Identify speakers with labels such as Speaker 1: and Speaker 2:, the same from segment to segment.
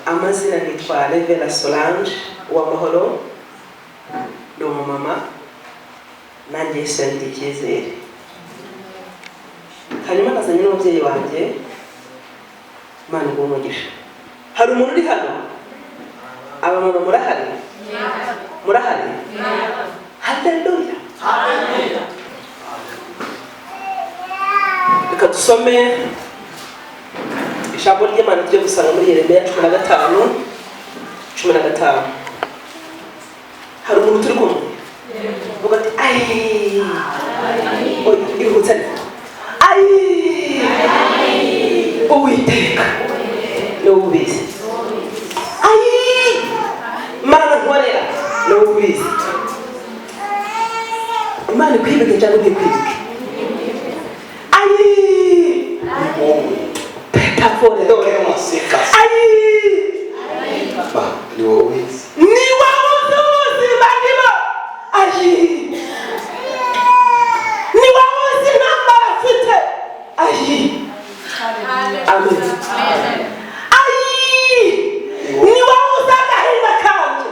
Speaker 1: Amazina nitwa Revera Solange Uwamahoro, ndi umumama, nanjye Yesu yangiriye icyizere. Hanyuma nazanye n'umubyeyi wanjye, Imana iguhe umugisha. Hari umuntu uri hano? Abamama murahari? Murahari? Haleluya! Reka dusome ijambo ry'Imana tujye gusanga muri Yeremiya 15:15. Hari umuntu turi kumwe? Vuga ati ayi. Oya, ihutse ariko. Ayi! Uwiteka ni wowe ubizi. Ayi! Mana nkorera, ni wowe ubizi. Imana ikwibuke cyangwa ntikwibuke? Ayi!
Speaker 2: Ni wowe.
Speaker 1: Petafone dore. Ayi!
Speaker 2: Ba, ni wowe ubizi.
Speaker 1: Ni wowe uzi ubuzima ndimo. Ayi! Ni wowe uzi intambara mfite. Ayi! Amen. Ayi! Ni wowe uzi agahinda kanjye,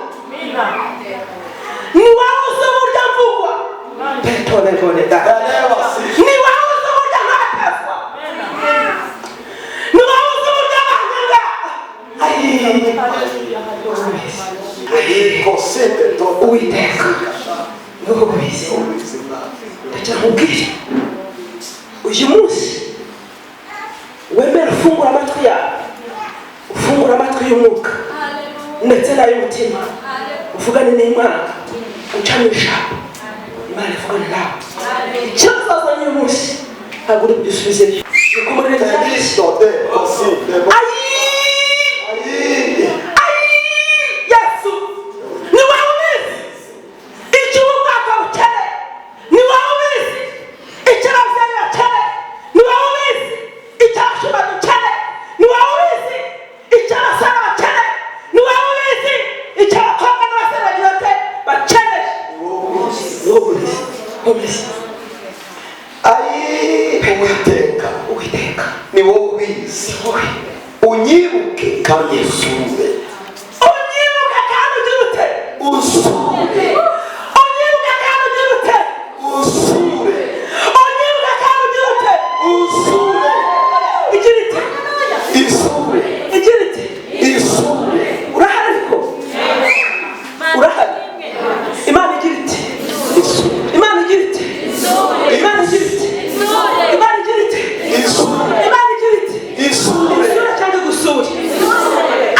Speaker 1: ni wowe uzi uburyo mvugwa. Petone da. Ni wowe uzi uburyo ntatezwa, ni wowe uzi uburyo banyanga. Ayi! Uwiteka ni wowe ubizi. Ndagira nkubwire uyu munsi, wemere ufungura amatwi yawe, ufungura amatwi y'umwuka ndetse n'ay'umutima, uvugane n'Imana, uca mu ijambo, Imana ivugane nawe. Ikibazo wazanye uyu munsi ntabwo uri bugisubizeyo. Ni ku murenge. Ayi! Ayi! Yesu, ni wowe ubizi icyo ubu bwoko bukeneye, ni wowe ubizi icyo ababyeyi bakeneye, ni wowe ubizi icyo abashumba dukeneye, ni wowe ubizi icyo abasore bakeneye, ni wowe ubizi icyo abakobwa n'abasore bagira bate bakeneye. Ni wowe ubizi, wowe ubizi.
Speaker 2: Ayi, Uwiteka,
Speaker 1: Uwiteka,
Speaker 2: ni wowe ubizi.
Speaker 1: Ni wowe.
Speaker 2: Unyibuke kandi usure.
Speaker 1: Unyibuke kandi ugira ute?
Speaker 2: Usure.
Speaker 1: Unyibuke kandi ugira ute?
Speaker 2: Usure.
Speaker 1: Unyibuke kandi ugira ute?
Speaker 2: Usure.
Speaker 1: Igira ite?
Speaker 2: Isure.
Speaker 1: Igira ite?
Speaker 2: Isure.
Speaker 1: Urahari? Ariko urahari? Imana igira iti?
Speaker 2: Isure.
Speaker 1: Imana igira iti? Imana igira iti? Imana igira iti?
Speaker 2: Isure.
Speaker 1: Imana igira iti?
Speaker 2: Isure.
Speaker 1: Isura cyangwa igusure?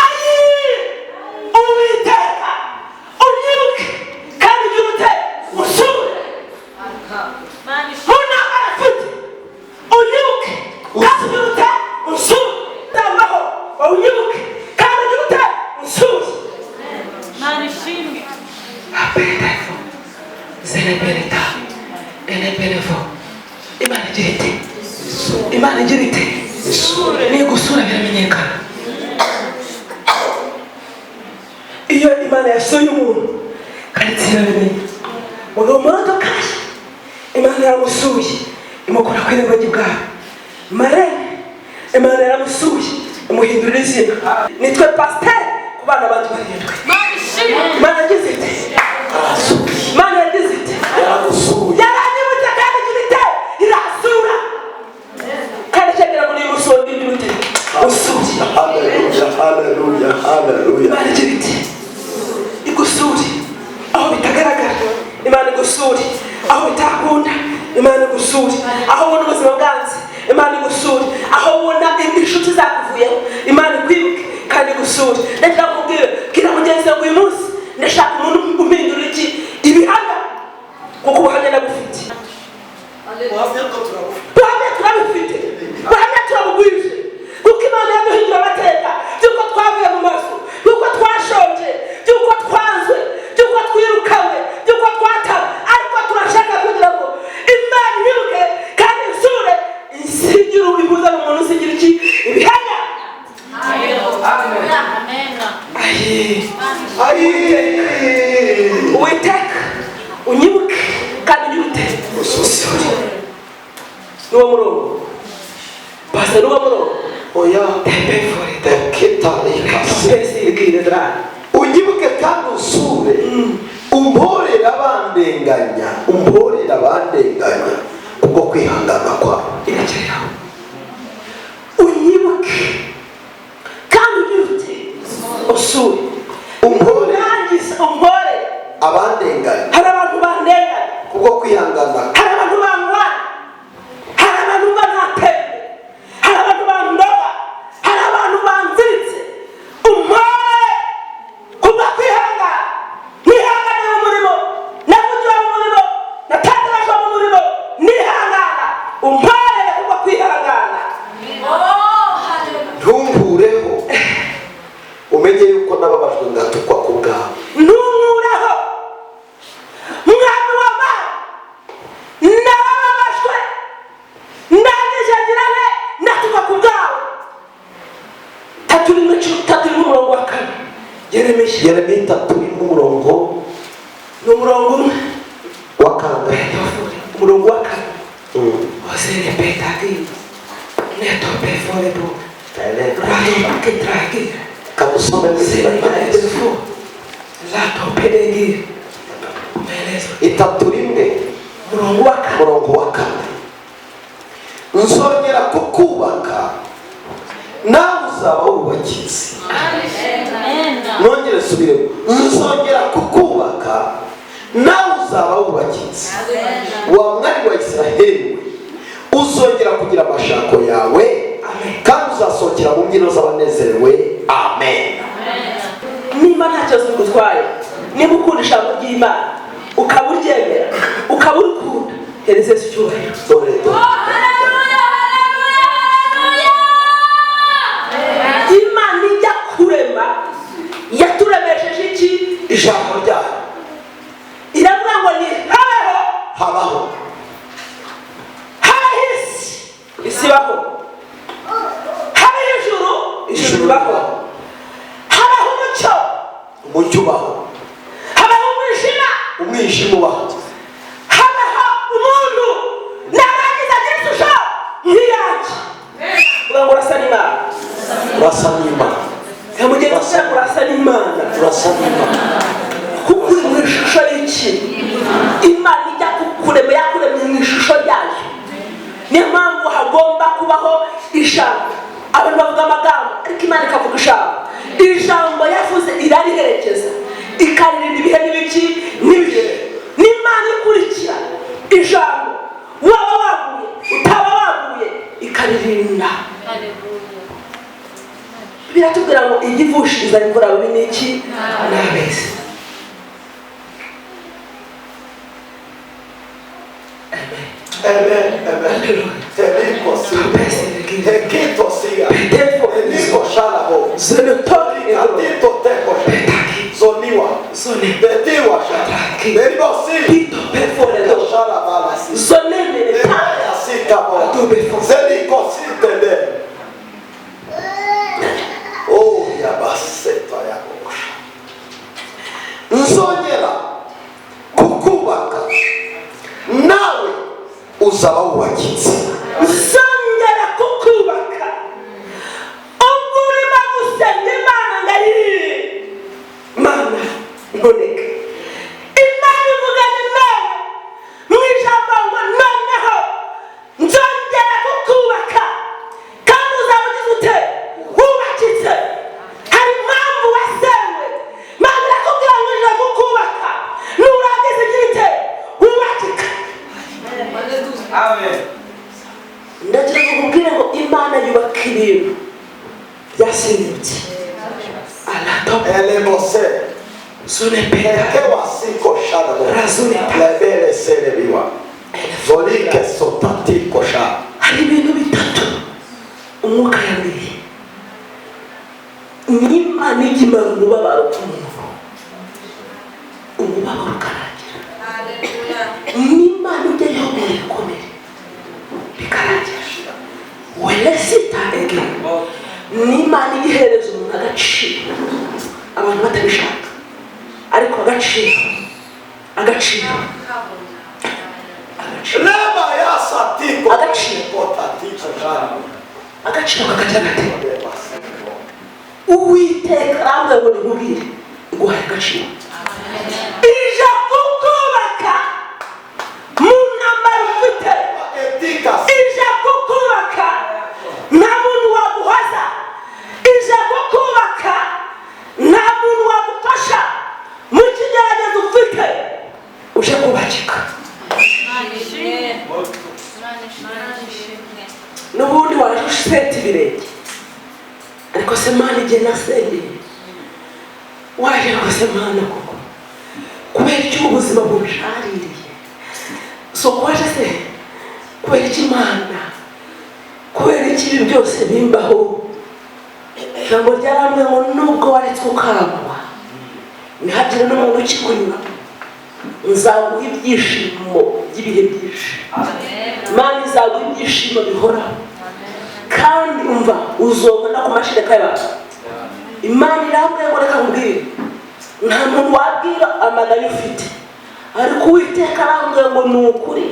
Speaker 1: Ayi! Uwiteka, unyibuke kandi ugira ute? Usure mu ntambara mfite. Unyibuke kandi ugira ute? Usure. Tambaho, unyibuke kandi ugira ute? Usure. Apetevo zerebereta eneberevo. Imana igira ite? Imana igira ite? Nigusura biramenyekana. Iyo Imana yasuye umuntu, karitsiye irabimenya. Mugabo Morodokari, Imana yaramusuye, imukora ku irembo ry'ibwami. Marene, Imana yaramusuye, imuhindurira izina. Nitwe pasiteri ku bana bandi barindwi. Imana yagize ite? Imana yagize ite?
Speaker 2: Yaragusuye.
Speaker 1: Yaranyibutse kandi igira ite? Irasura. Kandi cyagera muri uyu munsi wongera ute? Usuye.
Speaker 2: Haleluya, haleluya, haleluya.
Speaker 1: Imana igira iti igusure aho bitagaragara. Imana igusure aho bitakunda. Imana igusure aho ubona ubuzima bwanze. Imana igusure aho ubona inshuti zakuvuyeho. Imana ikwibuke kandi igusure. Ndagira ngo ubwire, bwira mugenzi wawe, uyu munsi ndashaka umuntu umpindura iki? Ibihamya, kuko ubuhamya ndabufite. Buhamya turabufite, buhamya turabugwije, kuko Imana yaduhindura amateka by'uko twavuye mu mazu, by'uko twashonje, by'uko twanzwe, by'uko twirukawe, by'uko twatawe. Ariko turashaka kugira ngo Imana ibuke kandi isure, isigire ihuza n'umuntu usigira iki? Ibihamya. Ayi!
Speaker 2: Ayi!
Speaker 1: Uwiteka, unyibuke kandi ugire ute? Usure. Niwo murongo, pasa, niwo murongo.
Speaker 2: Oya.
Speaker 1: Tembe fore.
Speaker 2: Tekitarikasi. Unyibuke kandi usure, umporere abandenganya, umporere abandenganya kubwo kwihangana kwawe.
Speaker 1: Unyibuke kandi ugire usure,
Speaker 2: umporere
Speaker 1: umporere
Speaker 2: abandenganya.
Speaker 1: Hari abantu bandenganya
Speaker 2: kubwo kwihangana.
Speaker 1: Hari abantu bangwana, hari abantu banatende, hari abantu bandoba, hari abantu banziritse. Umporere kubwo kwihangana. Nihangane mu murimo, navugiwe mu murimo, natangarajwe mu murimo, nihangana. Umporere kubwo kwihangana.
Speaker 2: Ntunkureho, umenye yuko nababajwe ngatukwa ku bwawe.
Speaker 1: Ntunkureho, mwami w'amana, narababajwe, ndangije ngirane ndatukwa ku bwawe. 3:1 3:1 umurongo wa 4, Yeremiya.
Speaker 2: Yeremiya 3:1 umurongo.
Speaker 1: Ni umurongo umwe.
Speaker 2: Wa kangahe?
Speaker 1: Umurongo wa 4. Oserebetagi netopeforebo radoketragi.
Speaker 2: Kamusome mu izina rya Yesu.
Speaker 1: Latopedegi.
Speaker 2: 3:1
Speaker 1: umurongo wa 4.
Speaker 2: Umurongo wa 4: nzongera kukubaka, nawe uzaba wubakitse. Nongere nsubiremo: nzongera kukubaka, nawe uzaba wubakitse, wa mwari wa Israheli we. Uzongera kugira amashako yawe, kandi uzasohokera mu mbyino z'abanezerewe. Amen.
Speaker 1: Niba nta kibazo bigutwaye, niba ukunda ijambo ry'Imana, ukaba uryemera, ukaba urikunda, hereza Yesu icyubahiro.
Speaker 2: Dore dore.
Speaker 1: Imana ijya kurema yaturemesheje iki?
Speaker 2: Ijambo ryayo.
Speaker 1: Iravuga ngo ni habeho.
Speaker 2: Habaho.
Speaker 1: Habeho isi, isi ibaho. Habeho ijuru, ijuru ribaho. Habeho umucyo.
Speaker 2: Umucyo ubaho.
Speaker 1: Habeho umwijima.
Speaker 2: Umwijima ubaho.
Speaker 1: Habeho umuntu, narangiza agira ishusho nk'iyanjye. Uvuga ngo urasa n'Imana.
Speaker 2: Urasa n'Imana.
Speaker 1: Ya mugenzi wawe, urasa n'Imana.
Speaker 2: Urasa n'Imana.
Speaker 1: Kuko uri mu ishusho y'iki? Imana ijya kukurema yakuremye mu ishusho yayo. Niyo mpamvu hagomba kubaho ijambo. Abantu bavuga amagambo, ariko Imana ikavuga ijambo. Ijambo yavuze irariherekeza, ikaririnda ibihe n'ibiki n'ibihe. N'Imana ikurikira ijambo, waba waguye utaba waguye, ikaririnda. Biratubwira ngo ijya ivushiriza imvura babi n'iki n'abeza.
Speaker 2: Amen, amen. Teliko si. Tekito siga. Eliko shalabo. Atito teko. Zoniwa. Betiwa sha. Beribo si. Shalabala si. Ebaya si kabo. Zeliko si tebe. Oh, yabaseta yakosha. Nzongera kukubaka, nawe uzaba wubakitse.
Speaker 1: Nzongera kukubaka. Ubwo urimo gusenga Imana ngo ayi Mana ntoneka, Imana ivuganye nawe mu ijambo ngo noneho nzongera kukubaka, kandi uzaba ugize ute? Wubakitse. Hari impamvu wasenywe, Imana irakubwira ngo ije kukubaka, nurangiza igira ite? Wubakika. Ndagira ngo nkubwire ngo Imana yubaka ibintu byasenyutse. Alato
Speaker 2: Elemose.
Speaker 1: sonepera.
Speaker 2: Ekewa siko shalabo.
Speaker 1: Razuneta.
Speaker 2: Lebele selebiwa. Zolike sotatiko sha.
Speaker 1: Hari ibintu bitatu umwuka yambwiye. N'Imana ijya imara umubabaro ku muntu, umubabaro ukarangira. N'Imana ijya yomora ibikomere bikarangira. Welesita ege. N'Imana ijya ihereza umuntu agaciro abantu batabishaka, ariko agaciro, agaciro, agaciro.
Speaker 2: Lema yasatiko.
Speaker 1: Agaciro.
Speaker 2: Kotatiko shalabo.
Speaker 1: Agaciro kakagira gate? Uwiteka arambwira ngo nikubwire, iguhaye agaciro, ije kukubaka mu ntambara ufite, ije kukubaka nta muntu waguhoza, ije kukubaka nta muntu wagufasha mu kigeragezo ufite, uje kubakika. N'ubundi waje useta ibirenge, ariko se Mana, igihe nasengeye waje rwose Mana, koko kubera icyo ubuzima bunshaririye? Si uko waje se? Kubera iki Mana? Kubera iki ibi byose bimbaho? Ijambo ryarambwiye ngo nubwo waretswe ukangwa, ntihagire n'umuntu ukikunyura, nzaguha ibyishimo by'ibihe byinshi. Imana izaguha ibyishimo bihoraho, kandi umva, uzonga no ku mashereka y'abantu. Imana irambwiye ngo reka nkubwire, nta muntu wabwira amaganya ufite, ariko Uwiteka arambwiye ngo ni ukuri,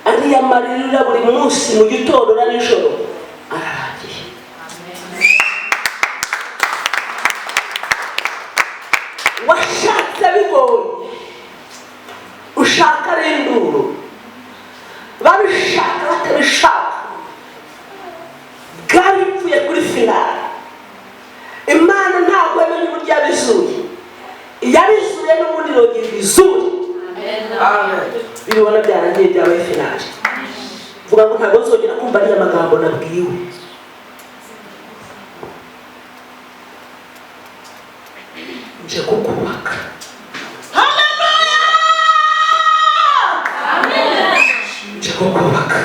Speaker 1: ariya marira buri munsi mu gitondo na nijoro ararangiye. Washatse bigoye, ushaka ari induru, babishaka batabishaka, bwari bipfuye kuri finale. Imana ntabwo yamenye uburyo yabizuye, yabizuye n'ubundi irongera ibizure, bibona byarangiye, byabaye finale. Vuga ngo ntabwo nzongera kumva ariya magambo nabwiwe. Nje kukubaka. Haleluya! Nje kukubaka.